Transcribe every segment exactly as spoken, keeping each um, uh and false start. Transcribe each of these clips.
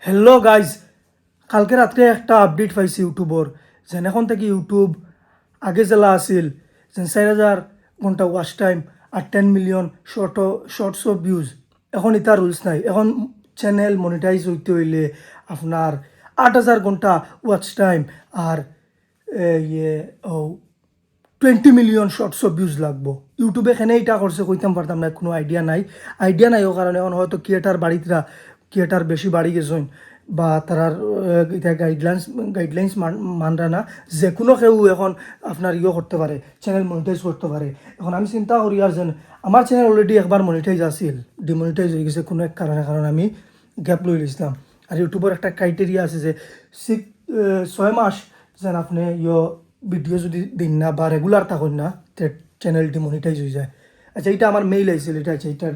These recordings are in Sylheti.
Hello guys, কালকে রাত্রে একটা আপডেট পাইছি ইউটিউবর, যেন এখন থাকি ইউটিউব আগে যেলা আছিল, যেন চাইর হাজার ঘন্টা ওয়াচ টাইম আর ten million short shorts of views. এখন ইতা রুলস নাই। এখন চ্যানেল মনিটাইজ হইতে হইলে আপনার আট হাজার ঘন্টা ওয়াচ টাইম আর এ, ইয়ে ও twenty million shorts of views লাগবো। ইউটিউবে কেনে ইটা করছে কইতাম পারতাম না, কোনো আইডিয়া নাই। আইডিয়া নাই, ও কারণে এখন হয়তো ক্রিয়েটার বাড়িতরা ক্রিয়েটার বেশি বাড়ি গেছইন বা তারার আহ, ইটা গাইডলাইন্স গাইডলাইন্স মানরা না। যে কোনো কেউ এখন আপনার ইয়ে করতে পারে, চ্যানেল মনিটাইজ করতে পারে। এখন আমি চিন্তা করি আর যেন আমার চ্যানেল অলরেডি একবার মনিটাইজ আছিল, ডিমনিটাইজ হয়ে গেছে কোনো এক কারণে, কারণ আমি গ্যাপ লই লিছিলাম। আর ইউটিউবর একটা ক্রাইটেরিয়া আছে যে সিক্স ছয় মাস যেন আপনি ইয়ো ভিডিও যদি দিন না বা রেগুলার থাকেন না, তে চ্যানেল ডিমনিটাইজ হয়ে যায়। আচ্ছা, এটা আমার মেইল আইছিল, এটা আচ্ছা, এটা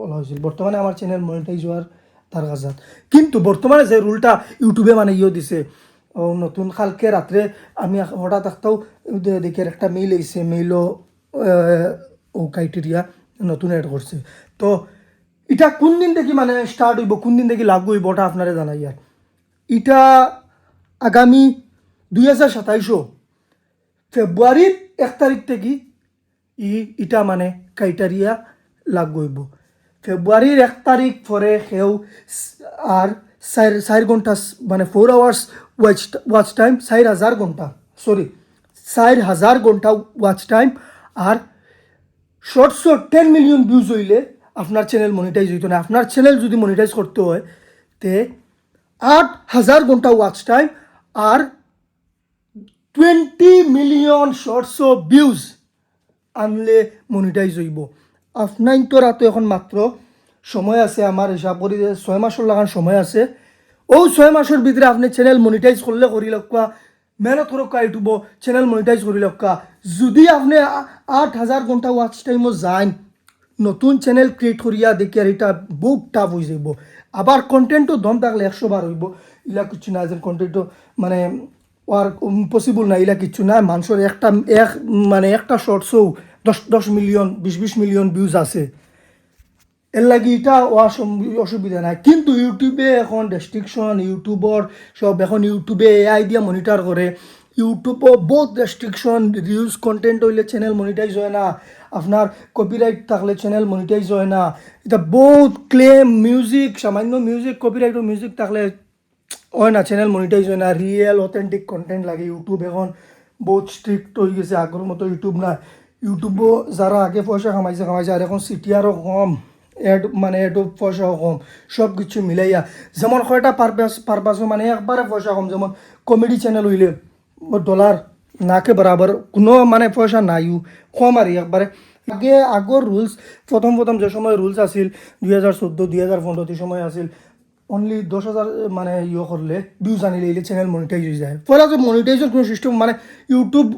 ওলা হয়েছিল। বর্তমানে আমার চ্যানেল মনিটাইজ হওয়ার তার কাছে। কিন্তু বর্তমানে যে রুলটা ইউটিউবে মানে ইয়ে দিছে, ও নতুন কালকে রাত্রে আমি হঠাৎ একটাও দেখি একটা মেইল আইছে, মেইলও ও ক্রাইটেরিয়া নতুন অ্যাড করছে। তো এটা কোন দিন থেকে মানে স্টার্ট হইব, কোন দিন থেকে লাগু হইব, ওটা আপনারা জানাই। আর এটা আগামী দুই হাজার সাতাইশও ফেব্রুয়ারির এক তারিখ থেকে ই ইটা মানে ক্রাইটেরিয়া লাগু হইব। ফেব্রুয়ারির এক তারিখ পরে কেউ স- আর চার চার ঘন্টা স- মানে four hours watch watch time, চার হাজার ঘন্টা, সরি, চার হাজার ঘন্টা ওয়াচ টাইম আর শর্টস টেন মিলিয়ন ভিউজ হইলে আপনার চ্যানেল মনিটাইজ হইতো না। আপনার চ্যানেল যদি মনিটাইজ করতে হয়, তে আট হাজার ঘন্টা ওয়াচ টাইম আর twenty million shorts of views আনলে মনিটাইজ হইব। আপনাইন তো রাতো এখন মাত্র সময় আছে, আমার হিসাব করি যে ছয় মাসর লাগান সময় আছে। ও ছয় মাসর ভিতরে আপনি চ্যানেল মনিটাইজ করলে করি লক্কা, মেহনত করক্কা ইউটিউবও, চ্যানেল মনিটাইজ করি লক্কা। যদি আপনি আ- আট হাজার ঘন্টা ওয়াচ টাইমও যাইন, নতুন চ্যানেল ক্রিয়েট করিয়া দেখি আর এটা বহুত টাফ হয়ে যাইব। আবার কন্টেন্টও দম থাকলে একশো বার হইব, ইলা কিছু না, যেন কন্টেন্টও মানে আর পসিবল না, ইলা কিছু না। মানুষের একটা এক মানে একটা শর্টসও দশ দশ মিলিয়ন, বিশ বিশ মিলিয়ন ভিউজ আছে। এর লাগি এটা অসম- অসুবিধা নাই। কিন্তু ইউটিউবে এখন রেস্ট্রিকশন, ইউটিউবর সব এখন ইউটিউবে এআই দিয়ে মনিটর করে। ইউটিউবও বহুত রেস্ট্রিকশন, রিউজ কন্টেন্ট হইলে চ্যানেল মনিটাইজ হয় না, আপনার কপিরাইট থাকলে চ্যানেল মনিটাইজ হয় না। এটা বহুত ক্লেম, মিউজিক, সামান্য মিউজিক, কপিরাইট ও মিউজিক থাকলে হয় না, চ্যানেল মনিটাইজ হয় না। রিয়েল অথেন্টিক কন্টেন্ট লাগে। ইউটিউব এখন বহুত স্ট্রিক্ট হয়ে গেছে, আগের মতো ইউটিউব না। ইউটিউবও যারা আগে পয়সা কামাইছে কামাইছে, আর এখন সিটিআরও কম, অ্যাড মানে অ্যাডও পয়সাও কম, সব কিছু মিলাইয়া। যেমন কয়টা পারপাস পারপাসও মানে একবারে পয়সা কম, যেমন কমেডি চ্যানেল হইলে ডলার নাকে বরাবর, কোনো মানে পয়সা নাইও, কম আর কি একবারে। আগে আগর রুলস, প্রথম প্রথম যে সময় রুলস আছিল, দুই হাজার চোদ্দ দুই হাজার পনেরো সময় আছিল, অনলি দশ হাজার মানে ইয়ে করলে ভিউজ আনিলে ইলে চ্যানেল মনিটাইজ হয়ে যায়। পয়লা তো মনিটাইজের কোনো সিস্টেম মানে ইউটিউব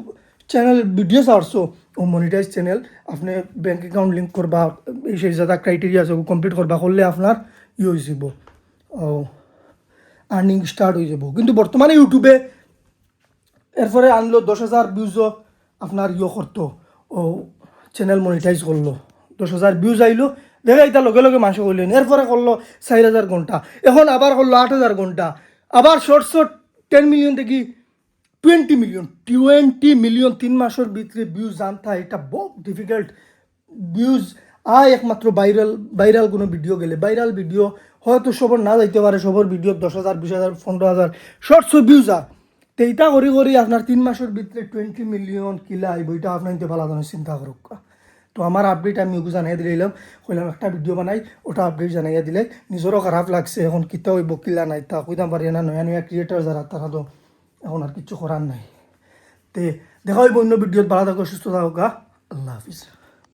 চ্যানেল ভিডিও ছাড়ছো, ও মনিটাইজ চ্যানেল আপনি ব্যাংক অ্যাকাউন্ট লিঙ্ক করবা, এই সেই যারা ক্রাইটেরিয়া আছে ও কমপ্লিট করবা, করলে আপনার ইয়ে হয়ে যাব, ও আর্নিং স্টার্ট হয়ে যাব। কিন্তু বর্তমানে ইউটিউবে এরপরে আনলো দশ হাজার ভিউজও আপনার ইয়ে করতো, ও চ্যানেল মনিটাইজ করলো, দশ হাজার ভিউজ আইলো, দেখা এটা লগে লগে মাসে করলেন। এরপরে করলো চার হাজার ঘন্টা, এখন আবার করলো আট হাজার ঘন্টা, আবার শর্টস টেন মিলিয়ন থেকে টোয়েন্টি মিলিয়ন। টোয়েন্টি মিলিয়ন তিন মাসের ভিতরে ভিউজ আনতা, এটা বহুত ডিফিকাল্ট। ভিউজ আয় একমাত্র ভাইরাল, ভাইরাল কোনো ভিডিও গেলে। ভাইরাল ভিডিও হয়তো সবর না যাইতে পারে, সবর ভিডিও দশ হাজার, বিশ হাজার, পনেরো হাজার শর্টসও ভিউজ আর। তো এটা করি করি আপনার তিন মাসের ভিতরে টোয়েন্টি মিলিয়ন কিলা আইব, এটা আপনার নিতে ভালো ধরনের চিন্তা করুক। তো আমার আপডেট আমি ওগু জানাই দিলাম, কইলাম একটা ভিডিও বানাই, ওটা আপডেট জানাইয়া দিলে নিজেরও খারাপ লাগছে। এখন কিতা হইব কিলা নাই তা কইতাম পারি না। নয়া নয়া ক্রিয়েটার যারা, তারা তো এখন আর কিছু করার নাই। তে দেখা হইব অন্য ভিডিওত। ভালো থাকো, সুস্থ থাকো, আল্লাহ হাফিজ।